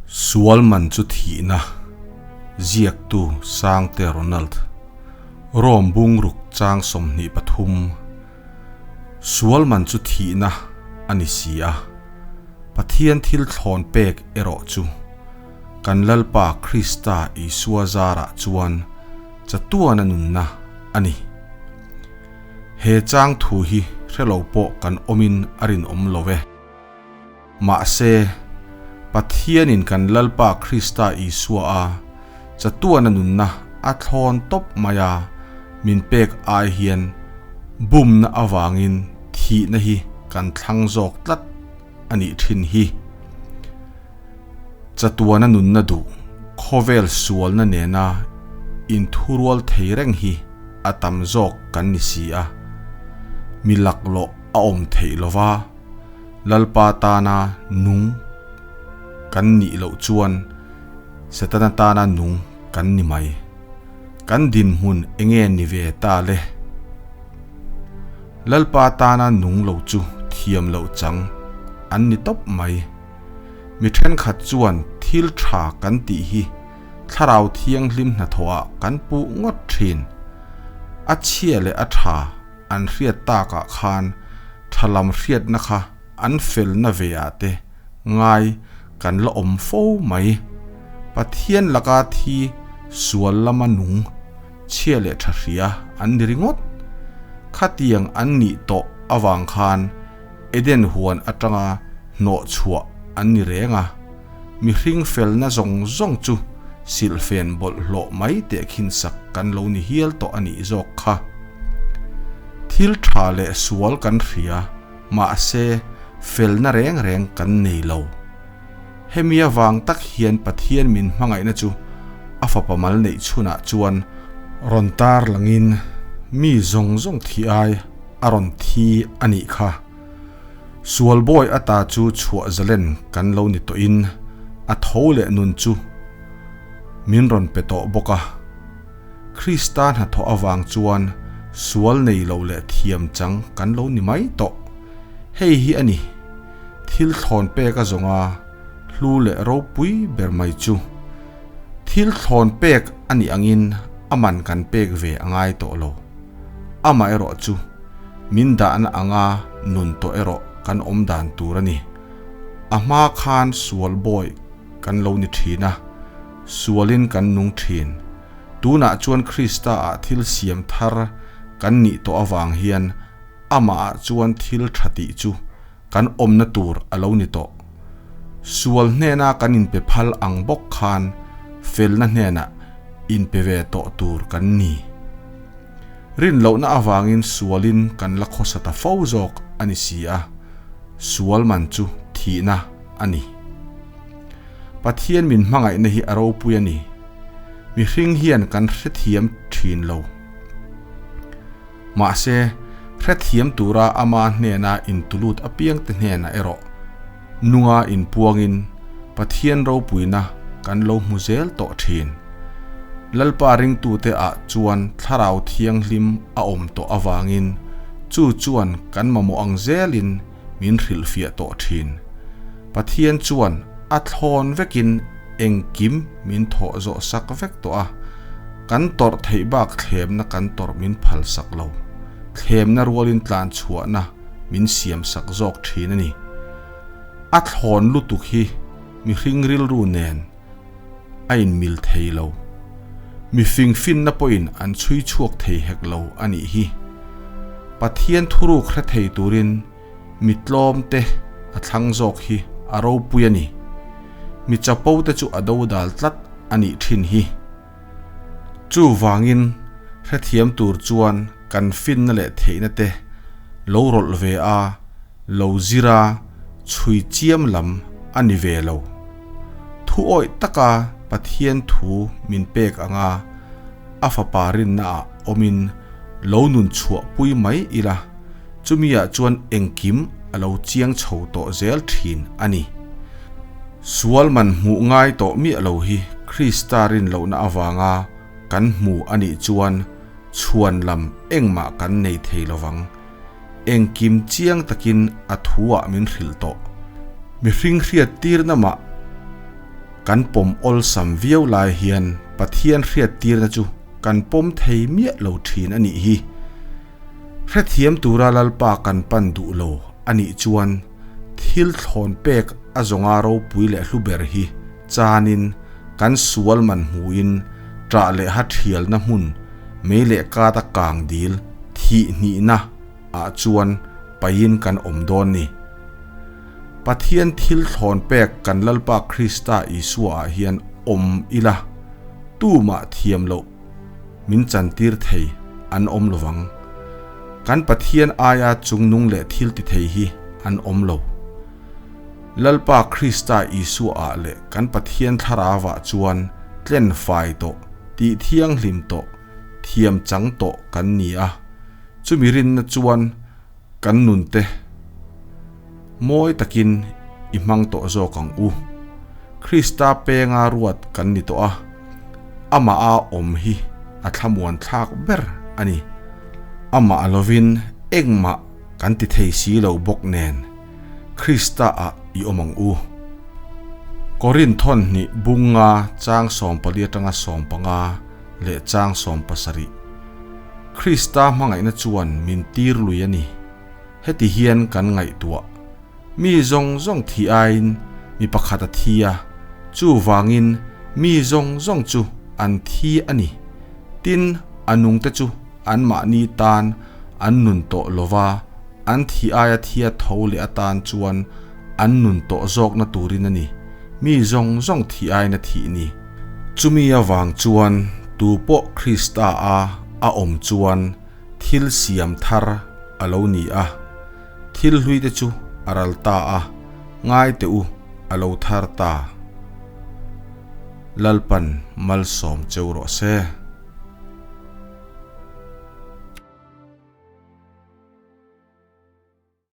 Sual man chu thihna, Ziaktu Sangte Ronald, Rome bungruk chang 23, Sual man chu thihna a ni si a, Pathian thil thlawn pek erawh chu kan Lalpa Krista Isua zarah chuan chatuana nunna a ni. He chang thu hi hrelo pawh kan awmin a rinawm lo e. Mahse, Pathianin kan Lalpa Krista Isua a chatuana nunna a thlawn tawp mai a, min pek ai hian bumna avangin thihna hi kan thlang zawk tlat a nih thin hi. Chatuana nunna duh khawvel sualna nena inthurual thei reng hi a tam zawk kan ni si a, mi laklawh a awm theih lova, Lalpa tana nung kan nih loh chuan Setana tana nung kan ni mai. Kan dinhmun enge ni ve ta le? Lalpa tana nung lo chu thiam loh chang an ni tawp mai. Mi thenkhat chuan thil tha kan tih hi Thlarau Thianghlim hnathawhah kan puh ngawt thin. A chhia leh a tha an hriat takah khan tha lam hriatna kha an felna ve ah te ngai kan la awm fo mai. Pathian laka thi sual lama nung chhia leh tha hria an ni ringawt. Khatiang an nih tawh avang khan Eden huan atanga hnawh chhuah an ni reng a, mihring felna zawng zawng chu silhfen bawlhhlawh mai teh khinsak kan lo ni hial tawh a nih zawk kha. Thil tha leh sual kan hria, mahse felna reng reng kan nei lo. Hemi avang tak hian Pathian min hmangaihna chu a fapa mal neih chhunah chuan rawn tar langin mi zawng zawng thi ai a rawn thi a nih kha. Sual bawi ata chu chhuah zalen kan lo ni tawhin a tho leh nun chu min rawn pe tawh bawk a. Krista hnathawh avang chuan sual nei lo leh thiam chang kan lo ni mai tawh. Hei hi a ni. Thil thlawn pek a zawng a, hlu leh ropui ber mai chu. Thil thlawn pek a nih angin a man kan pek ve a ngai tawh lo. Amaherawh chu min dahna anga nun tawh erawh kan awm dan tur a ni. A hma khan sual bawi kan lo ni thin a, sualin kan nung thin. Tunah chuan Krista ah thil siam thar kan nih tawh avang hian Amah ah chuan thil tha tih chu kan awmna tur a lo ni tawh. Sual hnena kan inpe phal ang bawk khan felna hnenah inpe ve tawh tur kan ni. Rin lohna avangin sualin kan la khawsa ta fo zawk a ni si a, sual man chu thihna a ni. Pathian min hmangaihna hi a ropui a ni. Mihring hian kan hrethiam thin lo. Mahse, hrethiam tura ama hnena intulut apiangte hnenah erawh nunga inpuangin Pathian ropuina kan lo hmu zel tawh thin. Lalpa ringtute ah chuan Thlarau Thianghlim a awm tawh avangin chu chuan kan mamawh ang zelin min hrilhfiah tawh thin. Pathian chuan a thlawn vekin engkim min thawh zawh sak vek tawh a, kan tawrh theih bak thlemna kan tawrh min phal sak lo, thlemna rualin tlan chhuahna min siam sak zawk thin a ni. A thlawn lutuk hi mihring rilru nen a inmil thei lo. Mifing finna pawhin an chhui chhuak thei hek lo a nih hi. Pathian thuruk hre thei turin Mi tlawm te a thlang zawk hi a ropui a ni. Mi chapo te chu a dodal tlat a nih thin hi. Chuvangin hrethiam tur chuan kan finna leh theihna te lo rawlh ve a, lo zir a, chhui chiam lam a ni ve lo. Thu awih taka Pathian thu min pek anga a fapa rinnaah awmin lo nun chhuahpui mai ila, Chumiah chuan engkim a lo chiang chho tawh zel thin a ni. Sual man hmuh ngai tawh miah lo hi Krista rin lohna avanga kan hmu a nih chuan chhuan lam engmah kan nei thei lovang. Engkim chiang takin a thuah min hrilh tawh. Mihring hriat tirna mah. Kan pawm awlsam viau lai hian Pathian hriattirna chu kan pawm thei miah lo thin a nih hi. Hrethiam tura Lalpa kan pan duh lo a nih chuan thil thlawn pek a zawnga ropui leh hlu ber hi chanin kan sual man hmuin ṭah leh ha ṭhialna hmun mei leh kata kang dil thih hnihna ah chuan paihin kan awm dawn ni. Pathian thil thlawn pek kan Lalpa Krista Isua ah hian awm ila tumah thiam loh min chantir thei an awm lovang. Kan Pathian aia chungnung leh thil ti thei hi an awm lo. Lalpa Krista Isua ah leh kan Pathian Thlarau ah chuan tlen fai tawh, tih thianghlim tawh, thiam chang tawh kan ni a. Chumi rinna chuan kan nunte mawi takin i hmang tawh zawk ang u. Krista penga ruat kan ni tawh a, amah a awm hi a thlamuan thlak ber a ni. Amah lovin engmah kan ti thei si lo bawk nen Krista ah i awm ang u. Korinthon hnih bunga chang 14 atanga 15 leh chang 17. Krista hmangaihna chuan min tir lui a ni. Heti hian kan ngaihtuah. Mi zawng zawng thi aiin mi pakhat a thi a, chuvangin mi zawng zawng chu an thi a ni. Tin, a nungte chu anmahni tan an nun tawh lova, an thi aia thia tho leh atan chuan an nun tawh zawkna turin a ni, mi zawng zawng thi aiin a thih ni. Chumi avang chuan tu pawh Krista a a awm chuan thil siam thar a lo ni a, thil hlui te chu a ral ta a, ngai teh u a lo thar ta. Lalpan malsawm cheu rawh se.